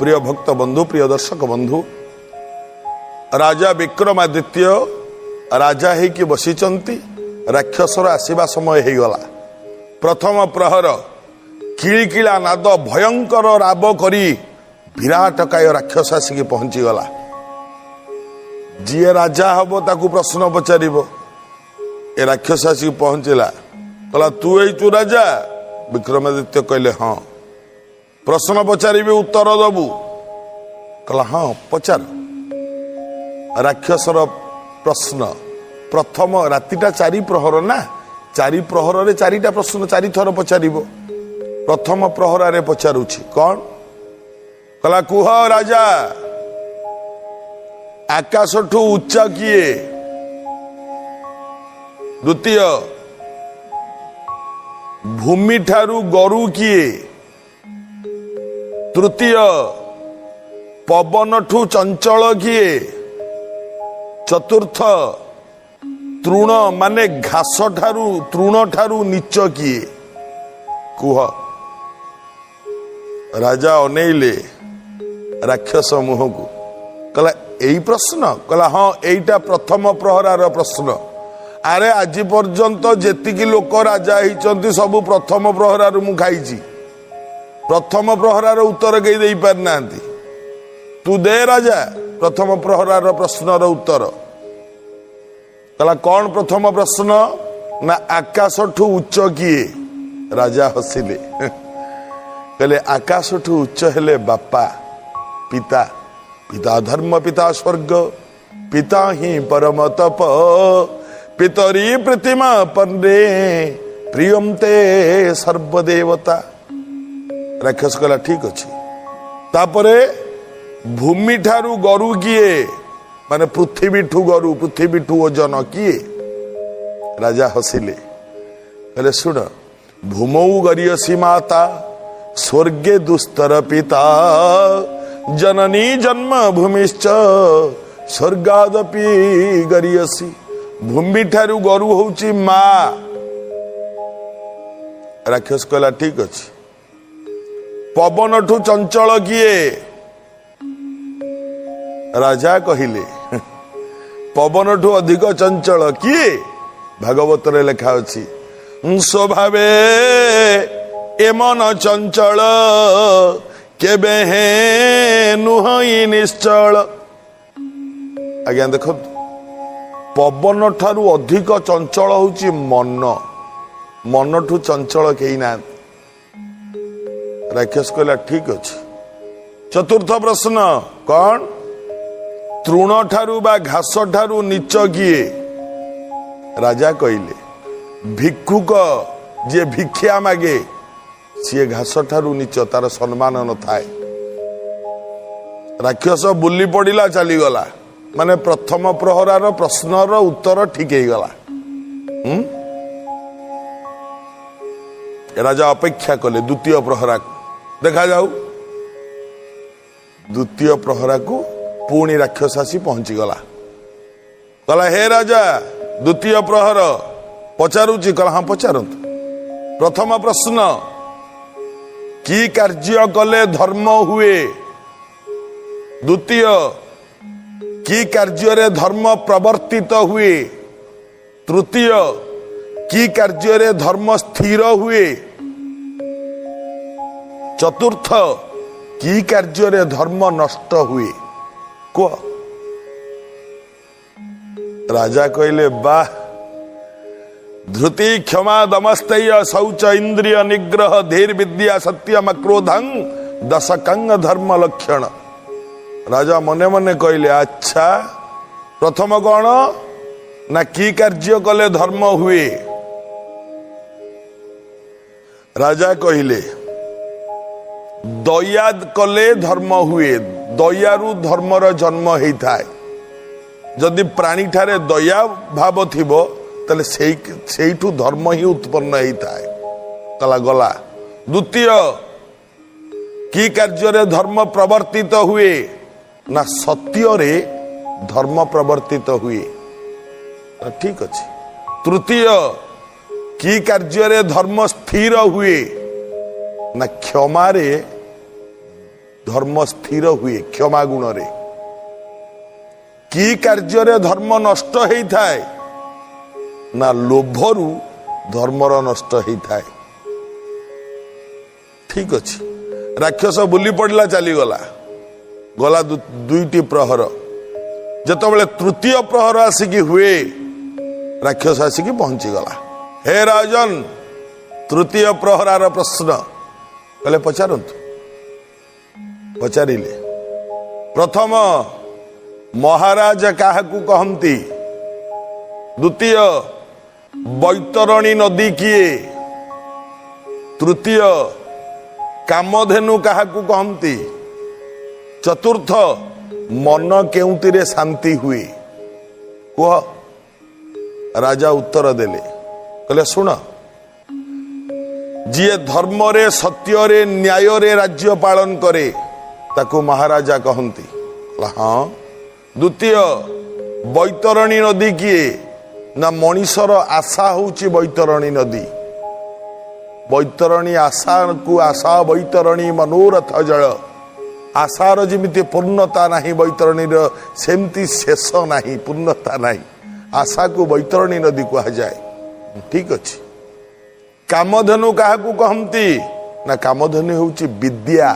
ପ୍ରିୟ ଭକ୍ତ ବନ୍ଧୁ, ପ୍ରିୟ ଦର୍ଶକ ବନ୍ଧୁ, ରାଜା ବିକ୍ରମାଦିତ୍ୟ ରାଜା ହେଇକି ବସିଛନ୍ତି। ରାକ୍ଷସର ଆସିବା ସମୟ ହେଇଗଲା। ପ୍ରଥମ ପ୍ରହର କିଳିକିଳା ନାଦ, ଭୟଙ୍କର ରାବ କରି ବିରାଟକାୟ ରାକ୍ଷସ ଆସିକି ପହଞ୍ଚିଗଲା। ଯିଏ ରାଜା ହବ, ତାକୁ ପ୍ରଶ୍ନ ପଚାରିବ। ଏ ରାକ୍ଷସ ଆସିକି ପହଞ୍ଚିଲା, କହିଲା, "ତୁ ହେଇଛୁ ରାଜା?" ବିକ୍ରମାଦିତ୍ୟ କହିଲେ, "ହଁ।" "ପ୍ରଶ୍ନ ପଚାରିବି, ଉତ୍ତର ଦବୁ?" କହିଲା, "ହଁ, ପଚାର।" ରାକ୍ଷସର ପ୍ରଶ୍ନ ପ୍ରଥମ, ରାତିଟା ଚାରି ପ୍ରହର ନା, ଚାରି ପ୍ରହରରେ ଚାରିଟା ପ୍ରଶ୍ନ ଚାରିଥର ପଚାରିବ। ପ୍ରଥମ ପ୍ରହରରେ ପଚାରୁଛି କଣ? କହିଲା, "କୁହ ରାଜା, ଆକାଶଠୁ ଉଚ୍ଚ କିଏ? ଦ୍ୱିତୀୟ, ଭୂମି ଠାରୁ ଗରୁ କିଏ? ତୃତୀୟ, ପବନଠୁ ଚଞ୍ଚଳ କିଏ? ଚତୁର୍ଥ, ତୃଣ ମାନେ ଘାସ ଠାରୁ, ତୃଣ ଠାରୁ ନିଚ କିଏ? କୁହ।" ରାଜା ଅନେଇଲେ ରାକ୍ଷସ ମୁହଁକୁ। କହିଲା, "ଏଇ ପ୍ରଶ୍ନ?" କହିଲା, "ହଁ, ଏଇଟା ପ୍ରଥମ ପ୍ରହରାର ପ୍ରଶ୍ନ।" ଆରେ, ଆଜି ପର୍ଯ୍ୟନ୍ତ ଯେତିକି ଲୋକ ରାଜା ହେଇଛନ୍ତି, ସବୁ ପ୍ରଥମ ପ୍ରହରାରୁ ମୁଁ ଖାଇଛି। ପ୍ରଥମ ପ୍ରହରାର ଉତ୍ତର କେହି ଦେଇପାରିନାହାନ୍ତି। ତୁ ଦେ ରାଜା, ପ୍ରଥମ ପ୍ରହରାର ପ୍ରଶ୍ନର ଉତ୍ତର। କହିଲା, "କଣ ପ୍ରଥମ ପ୍ରଶ୍ନ?" ନା, "ଆକାଶଠୁ ଉଚ୍ଚ କିଏ?" ରାଜା ହସିଲେ, କହିଲେ, "ଆକାଶଠୁ ଉଚ୍ଚ ହେଲେ ବାପା, ପିତା। ପିତା ଧର୍ମ, ପିତା ସ୍ୱର୍ଗ, ପିତା ହିଁ ପରମ ତପ। ପିତରି ପ୍ରୀତିମାପନ୍ନେ ପ୍ରୀୟନ୍ତେ ସର୍ବଦେବତା।" ରାକ୍ଷସ କହିଲା, "ଠିକ ଅଛି। ତାପରେ ଭୂମି ଠାରୁ ଗରୁ କିଏ? ମାନେ ପୃଥିବୀଠୁ ଗରୁ, ପୃଥିବୀଠୁ ଓଜନ କିଏ?" ରାଜା ହସିଲେ, କହିଲେ, "ଶୁଣ, ଭୂମୌ ଗରୀୟସୀ ମାତା, ସ୍ୱର୍ଗେ ଦୁସ୍ତର ପିତା, ଜନନୀ ଜନ୍ମ ଭୂମିଶ୍ଚ ସ୍ୱର୍ଗାଦପି ଗରୀୟସୀ।" ଭୂମି ଠାରୁ ଗରୁ ହଉଛି ମା। ରାକ୍ଷସ କହିଲା, "ଠିକ ଅଛି। ପବନଠୁ ଚଞ୍ଚଳ କିଏ?" ରାଜା କହିଲେ, "ପବନଠୁ ଅଧିକ ଚଞ୍ଚଳ କିଏ? ଭାଗବତରେ ଲେଖା ଅଛି, ସ୍ୱଭାବେ ଏ ମନ ଚଞ୍ଚଳ, କେବେ ହେ ନୁହଁ ନିଶ୍ଚଳ।" ଆଜ୍ଞା ଦେଖନ୍ତୁ, ପବନ ଠାରୁ ଅଧିକ ଚଞ୍ଚଳ ହଉଛି ମନ। ମନଠୁ ଚଞ୍ଚଳ କେହି ନାହାନ୍ତି। ରାକ୍ଷସ କହିଲା, "ଠିକ ଅଛି। ଚତୁର୍ଥ ପ୍ରଶ୍ନ କଣ? ତୃଣ ଠାରୁ ବା ଘାସ ଠାରୁ ନିଚ କିଏ?" ରାଜା କହିଲେ, "ଭିକ୍ଷୁକ, ଯିଏ ଭିକ୍ଷା ମାଗେ, ସିଏ ଘାସ ଠାରୁ ନିଚ, ତାର ସମ୍ମାନ ନଥାଏ।" ରାକ୍ଷସ ବୁଲି ପଡିଲା, ଚାଲିଗଲା। ମାନେ ପ୍ରଥମ ପ୍ରହରାର ପ୍ରଶ୍ନର ଉତ୍ତର ଠିକ ହେଇଗଲା। ହୁଁ ରାଜା ଅପେକ୍ଷା କଲେ ଦ୍ୱିତୀୟ ପ୍ରହରାକୁ, ଦେଖାଯାଉ। ଦ୍ୱିତୀୟ ପ୍ରହରାକୁ ପୁଣି ରାକ୍ଷସ ଆସି ପହଞ୍ଚିଗଲା। କହିଲା, "ହେ ରାଜା, ଦ୍ୱିତୀୟ ପ୍ରହର ପଚାରୁଛି।" କହିଲା, "ହଁ, ପଚାରନ୍ତୁ।" ପ୍ରଥମ ପ୍ରଶ୍ନ, କି କାର୍ଯ୍ୟ କଲେ ଧର୍ମ ହୁଏ? ଦ୍ୱିତୀୟ, କି କାର୍ଯ୍ୟରେ ଧର୍ମ ପ୍ରବର୍ତ୍ତିତ ହୁଏ? ତୃତୀୟ, କି କାର୍ଯ୍ୟରେ ଧର୍ମ ସ୍ଥିର ହୁଏ? ଚତୁର୍ଥ, କି କାର୍ଯ୍ୟରେ ଧର୍ମ ନଷ୍ଟ ହୁଏ? କୁହ। ରାଜା କହିଲେ, "ବାহ! ଧୃତି, କ୍ଷମା, ଦମସ୍ତେୟ, ଶୌଚ, ଇନ୍ଦ୍ରିୟ ନିଗ୍ରହ, ଧୀର ବିଦ୍ୟା, ସତ୍ୟମ, ଅକ୍ରୋଧଂ, ଦଶକଂ ଧର୍ମ ଲକ୍ଷଣ।" ରାଜା ମନେ ମନେ କହିଲେ, "ଆଚ୍ଛା, ପ୍ରଥମ କଣ ନା, କି କାର୍ଯ୍ୟ କଲେ ଧର୍ମ ହୁଏ?" ରାଜା କହିଲେ, "ଦୟା କଲେ ଧର୍ମ ହୁଏ। ଦୟାରୁ ଧର୍ମର ଜନ୍ମ ହେଇଥାଏ। ଯଦି ପ୍ରାଣୀଠାରେ ଦୟା ଭାବ ଥିବ, ତାହେଲେ ସେଇଠୁ ଧର୍ମ ହିଁ ଉତ୍ପନ୍ନ ହେଇଥାଏ।" ତାଲା ଗଲା। ଦ୍ୱିତୀୟ, କି କାର୍ଯ୍ୟରେ ଧର୍ମ ପ୍ରବର୍ତ୍ତିତ ହୁଏ? ନା, ସତ୍ୟରେ ଧର୍ମ ପ୍ରବର୍ତ୍ତିତ ହୁଏ। ଠିକ ଅଛି। ତୃତୀୟ, କି କାର୍ଯ୍ୟରେ ଧର୍ମ ସ୍ଥିର ହୁଏ? ନା, କ୍ଷମାରେ ଧର୍ମ ସ୍ଥିର ହୁଏ କ୍ଷମା ଗୁଣରେ। କି କାର୍ଯ୍ୟରେ ଧର୍ମ ନଷ୍ଟ ହେଇଥାଏ ନା, ଲୋଭରୁ ଧର୍ମର ନଷ୍ଟ ହେଇଥାଏ। ଠିକ ଅଛି, ରାକ୍ଷସ ବୁଲି ପଡ଼ିଲା, ଚାଲିଗଲା। ଗଲା ଦୁଇଟି ପ୍ରହର। ଯେତେବେଳେ ତୃତୀୟ ପ୍ରହର ଆସିକି ହୁଏ, ରାକ୍ଷସ ଆସିକି ପହଞ୍ଚିଗଲା। ହେ ରାଜନ, ତୃତୀୟ ପ୍ରହରାର ପ୍ରଶ୍ନ। କହିଲେ, ପଚାରନ୍ତୁ। ପଚାରିଲେ, ପ୍ରଥମ, ମହାରାଜ କାହାକୁ କହନ୍ତି? ଦ୍ୱିତୀୟ, ବୈତରଣୀ ନଦୀ କିଏ? ତୃତୀୟ, କାମଧେନୁ କାହାକୁ କହନ୍ତି? ଚତୁର୍ଥ, ମନ କେଉଁଥିରେ ଶାନ୍ତି ହୁଏ, କୁହ। ରାଜା ଉତ୍ତର ଦେଲେ, କହିଲେ, ଶୁଣ, ଯିଏ ଧର୍ମରେ, ସତ୍ୟରେ, ନ୍ୟାୟରେ ରାଜ୍ୟ ପାଳନ କରେ, ତାକୁ ମହାରାଜା କହନ୍ତି। କହିଲା, ହଁ। ଦ୍ୱିତୀୟ, ବୈତରଣୀ ନଦୀ କିଏ? ନା, ମଣିଷର ଆଶା ହଉଛି ବୈତରଣୀ ନଦୀ। ବୈତରଣୀ ଆଶାକୁ, ଆଶା ବୈତରଣୀ ମନୋରଥ ଜଳ। ଆଶାର ଯେମିତି ପୂର୍ଣ୍ଣତା ନାହିଁ, ବୈତରଣୀର ସେମିତି ଶେଷ ନାହିଁ, ପୂର୍ଣ୍ଣତା ନାହିଁ। ଆଶାକୁ ବୈତରଣୀ ନଦୀ କୁହାଯାଏ। ଠିକ ଅଛି। କାମଧେନୁ କାହାକୁ କହନ୍ତି? ନା, କାମଧେନୁ ହେଉଛି ବିଦ୍ୟା।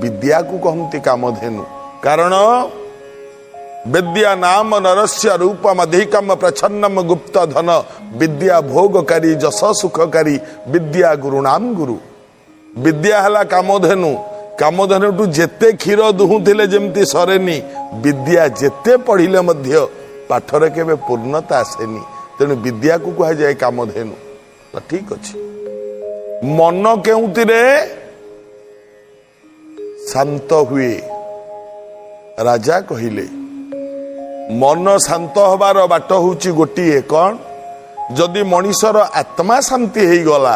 ବିଦ୍ୟାକୁ କହନ୍ତି କାମଧେନୁ। କାରଣ ବିଦ୍ୟା ନାମ ନରସ୍ୟ ରୂପମଧିକମ ପ୍ରଚ୍ଛନ୍ନମ ଗୁପ୍ତ ଧନ। ବିଦ୍ୟା ଭୋଗକାରୀ, ଯଶ ସୁଖକାରୀ, ବିଦ୍ୟା ଗୁରୁଣାମ ଗୁରୁ। ବିଦ୍ୟା ହେଲା କାମଧେନୁ। କାମଧେନୁଠୁ ଯେତେ କ୍ଷୀର ଦୁହୁଁଥିଲେ ଯେମିତି ସରେନି, ବିଦ୍ୟା ଯେତେ ପଢିଲେ ମଧ୍ୟ ପାଠରେ କେବେ ପୂର୍ଣ୍ଣତା ଆସେନି। ତେଣୁ ବିଦ୍ୟାକୁ କୁହାଯାଏ କାମଧେନୁ। ତ ଠିକ ଅଛି। ମନ କେଉଁଥିରେ ଶାନ୍ତ ହୁଏ? ରାଜା କହିଲେ, ମନ ଶାନ୍ତ ହବାର ବାଟ ହଉଛି ଗୋଟିଏ। କଣ? ଯଦି ମଣିଷର ଆତ୍ମା ଶାନ୍ତି ହେଇଗଲା,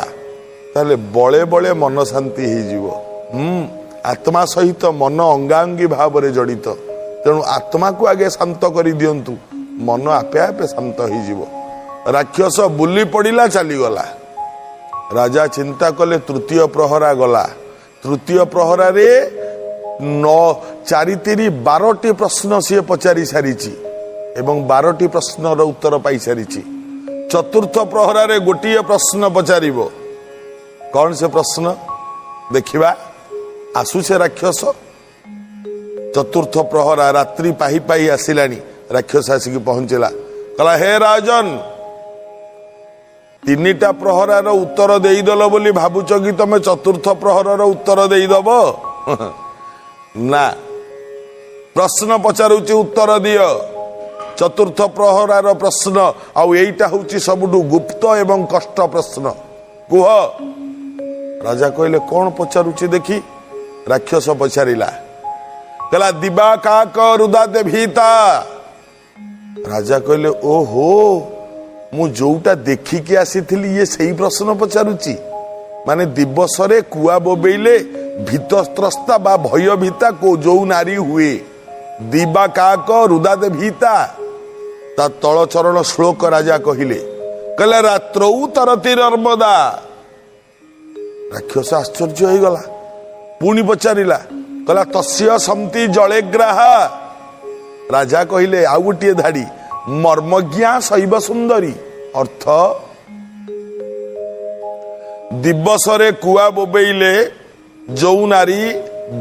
ତାହେଲେ ବଳେ ବଳେ ମନ ଶାନ୍ତି ହେଇଯିବ। ଆତ୍ମା ସହିତ ମନ ଅଙ୍ଗାଅଙ୍ଗୀ ଭାବରେ ଜଡ଼ିତ। ତେଣୁ ଆତ୍ମାକୁ ଆଗେ ଶାନ୍ତ କରିଦିଅନ୍ତୁ, ମନ ଆପେ ଆପେ ଶାନ୍ତ ହେଇଯିବ। ରାକ୍ଷସ ବୁଲି ପଡ଼ିଲା, ଚାଲିଗଲା। ରାଜା ଚିନ୍ତା କଲେ, ତୃତୀୟ ପ୍ରହରା ଗଲା। ତୃତୀୟ ପ୍ରହରାରେ ନଅ ଚାରି ତିରି 12ଟି ପ୍ରଶ୍ନ ସିଏ ପଚାରି ସାରିଛି ଏବଂ 12ଟି ପ୍ରଶ୍ନର ଉତ୍ତର ପାଇସାରିଛି। ଚତୁର୍ଥ ପ୍ରହରାରେ ଗୋଟିଏ ପ୍ରଶ୍ନ ପଚାରିବ। କଣ ସେ ପ୍ରଶ୍ନ ଦେଖିବା। ଆସୁ ସେ ରାକ୍ଷସ। ଚତୁର୍ଥ ପ୍ରହରା, ରାତ୍ରି ପାହି ପାହି ଆସିଲାଣି। ରାକ୍ଷସ ଆସିକି ପହଞ୍ଚିଲା। କହିଲା, ହେ ରାଜନ, ତିନିଟା ପ୍ରହରାର ଉତ୍ତର ଦେଇଦେଲ ବୋଲି ଭାବୁଛ କି ତମେ ଚତୁର୍ଥ ପ୍ରହରର ଉତ୍ତର ଦେଇଦବ? ନା, ପ୍ରଶ୍ନ ପଚାରୁଛି, ଉତ୍ତର ଦିଅ। ଚତୁର୍ଥ ପ୍ରହରାର ପ୍ରଶ୍ନ, ଆଉ ଏଇଟା ହଉଛି ସବୁଠୁ ଗୁପ୍ତ ଏବଂ କଷ୍ଟ ପ୍ରଶ୍ନ, କୁହ। ରାଜା କହିଲେ, କଣ ପଚାରୁଛି ଦେଖି। ରାକ୍ଷସ ପଚାରିଲା, କହିଲା, ଦିବା କାକ ରୁଦାତେ ଭୀତା। ରାଜା କହିଲେ, ଓହୋ, ମୁଁ ଯୋଉଟା ଦେଖିକି ଆସିଥିଲି, ଇଏ ସେଇ ପ୍ରଶ୍ନ ପଚାରୁଛି। ମାନେ ଦିବସରେ କୁଆ ବୋବେଇଲେ ଭୀତତ୍ରସ୍ତା ବା ଭୟଭୀତା ଯୋଉ ନାରୀ ହୁଏ। ଦିବା କାକ ରୁଦାତେ ଭୀତା। ତା ତଳ ଚରଣ ଶ୍ଲୋକ ରାଜା କହିଲେ। କହିଲେ, ରାତ୍ରଉ ତରତି ନର୍ମଦା। ରାକ୍ଷସ ଆଶ୍ଚର୍ଯ୍ୟ ହେଇଗଲା। ପୁଣି ପଚାରିଲା, କହିଲା, ତସ୍ୟ ସନ୍ତି ଜଳେ ଗ୍ରାହା। ରାଜା କହିଲେ ଆଉ ଗୋଟିଏ ଧାଡି, ମର୍ମଜ୍ଞା ଶୈବ ସୁନ୍ଦରୀ। ଅର୍ଥ, ଦିବସରେ କୁଆ ବୋବେଇଲେ ଯୋଉ ନାରୀ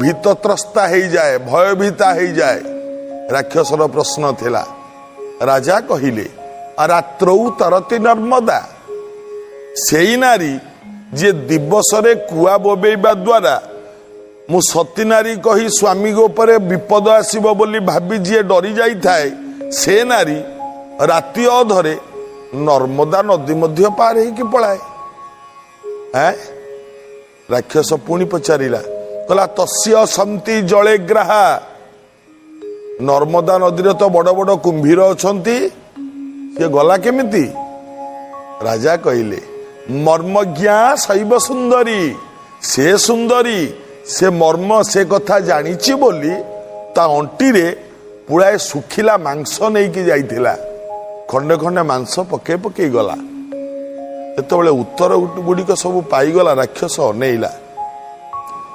ଭୀତତ୍ରସ୍ତା ହେଇଯାଏ, ଭୟଭୀତା ହେଇଯାଏ, ରାକ୍ଷସର ପ୍ରଶ୍ନ ଥିଲା। ରାଜା କହିଲେ, ରାତ୍ରଉ ତରତି ନର୍ମଦା। ସେଇ ନାରୀ ଯିଏ ଦିବସରେ କୁଆ ବୋବେଇବା ଦ୍ୱାରା ମୁଁ ସତୀ ନାରୀ କହି ସ୍ୱାମୀଙ୍କ ଉପରେ ବିପଦ ଆସିବ ବୋଲି ଭାବି ଯିଏ ଡରି ଯାଇଥାଏ, ସେ ନାରୀ ରାତି ଅଧରେ ନର୍ମଦା ନଦୀ ମଧ୍ୟ ପାର ହେଇକି ପଳାଏ। ଏଁ ରାକ୍ଷସ ପୁଣି ପଚାରିଲା, କହିଲା, ତସ୍ୟ ସନ୍ତି ଜଳେ ଗ୍ରାହା। ନର୍ମଦା ନଦୀରେ ତ ବଡ ବଡ କୁମ୍ଭୀର ଅଛନ୍ତି, ସିଏ ଗଲା କେମିତି? ରାଜା କହିଲେ, ମର୍ମଜ୍ଞା ଶୈବ ସୁନ୍ଦରୀ। ସେ ସୁନ୍ଦରୀ, ସେ ମର୍ମ, ସେ କଥା ଜାଣିଛି ବୋଲି ତା ଅଣ୍ଟିରେ ପୁଳାଏ ଶୁଖିଲା ମାଂସ ନେଇକି ଯାଇଥିଲା। ଖଣ୍ଡେ ଖଣ୍ଡେ ମାଂସ ପକେଇ ପକେଇ ଗଲା। ଯେତେବେଳେ ଉତ୍ତର ଗୁଡ଼ିକ ସବୁ ପାଇଗଲା, ରାକ୍ଷସ ଅନେଇଲା,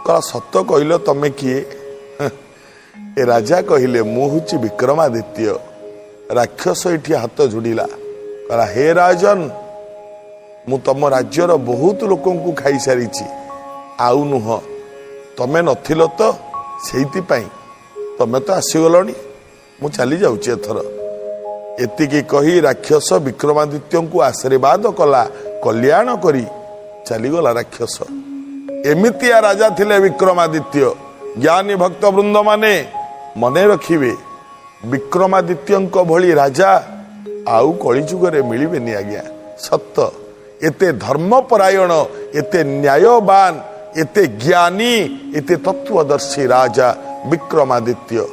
କହିଲା, ସତ କହିଲ, ତମେ କିଏ? ଏ ରାଜା କହିଲେ, ମୁଁ ହେଉଛି ବିକ୍ରମାଦିତ୍ୟ। ରାକ୍ଷସ ଏଠି ହାତ ଯୋଡ଼ିଲା, କହିଲା, ହେ ରାଜନ, ମୁଁ ତମ ରାଜ୍ୟର ବହୁତ ଲୋକଙ୍କୁ ଖାଇସାରିଛି, ଆଉ ନୁହଁ। ତମେ ନଥିଲ ତ ସେଇଥିପାଇଁ, ତମେ ତ ଆସିଗଲଣି, ମୁଁ ଚାଲି ଯାଉଛି ଏଥର। ଏତିକି କହି ରାକ୍ଷସ ବିକ୍ରମାଦିତ୍ୟଙ୍କୁ ଆଶୀର୍ବାଦ କଲା, କଲ୍ୟାଣ କରି ଚାଲିଗଲା ରାକ୍ଷସ। ଏମିତିଆ ରାଜା ଥିଲେ ବିକ୍ରମାଦିତ୍ୟ। ଜ୍ଞାନୀ ଭକ୍ତ ବୃନ୍ଦ ମାନେ ମନେ ରଖିବେ, ବିକ୍ରମାଦିତ୍ୟଙ୍କ ଭଳି ରାଜା ଆଉ କଳିଯୁଗରେ ମିଳିବେନି ଆଜ୍ଞା, ସତ। ଏତେ ଧର୍ମପରାୟଣ, ଏତେ ନ୍ୟାୟବାନ, ଏତେ ଜ୍ଞାନୀ, ଏତେ ତତ୍ତ୍ୱଦର୍ଶୀ ରାଜା ବିକ୍ରମାଦିତ୍ୟ।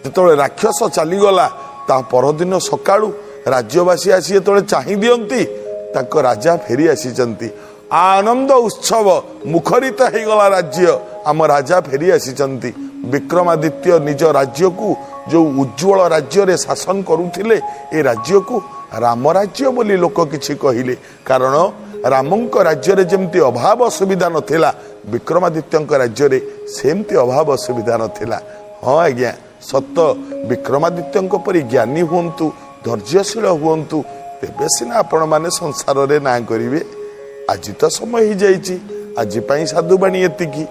ଯେତେବେଳେ ରାକ୍ଷସ ଚାଲିଗଲା, ତା ପରଦିନ ସକାଳୁ ରାଜ୍ୟବାସୀ ଆସି ଯେତେବେଳେ ଚାହିଁ ଦିଅନ୍ତି, ତାଙ୍କ ରାଜା ଫେରି ଆସିଛନ୍ତି, ଆନନ୍ଦ ଉତ୍ସବ ମୁଖରିତ ହେଇଗଲା ରାଜ୍ୟ। ଆମ ରାଜା ଫେରି ଆସିଛନ୍ତି। ବିକ୍ରମାଦିତ୍ୟ ନିଜ ରାଜ୍ୟକୁ ଯୋଉ ଉଜ୍ଜଳ ରାଜ୍ୟରେ ଶାସନ କରୁଥିଲେ, ଏ ରାଜ୍ୟକୁ ରାମ ରାଜ୍ୟ ବୋଲି ଲୋକ କିଛି କହିଲେ। କାରଣ ରାମଙ୍କ ରାଜ୍ୟରେ ଯେମିତି ଅଭାବ ଅସୁବିଧା ନଥିଲା, ବିକ୍ରମାଦିତ୍ୟଙ୍କ ରାଜ୍ୟରେ ସେମିତି ଅଭାବ ଅସୁବିଧା ନଥିଲା। ହଁ ଆଜ୍ଞା, ସତ। ବିକ୍ରମାଦିତ୍ୟଙ୍କ ପରି ଜ୍ଞାନୀ ହୁଅନ୍ତୁ, ଧୈର୍ଯ୍ୟଶୀଳ ହୁଅନ୍ତୁ, ତେବେ ସିନା ଆପଣମାନେ ସଂସାରରେ ନାଁ କରିବେ। ଆଜି ତ ସମୟ ହେଇଯାଇଛି, ଆଜି ପାଇଁ ସାଧୁବାଣୀ ଏତିକି।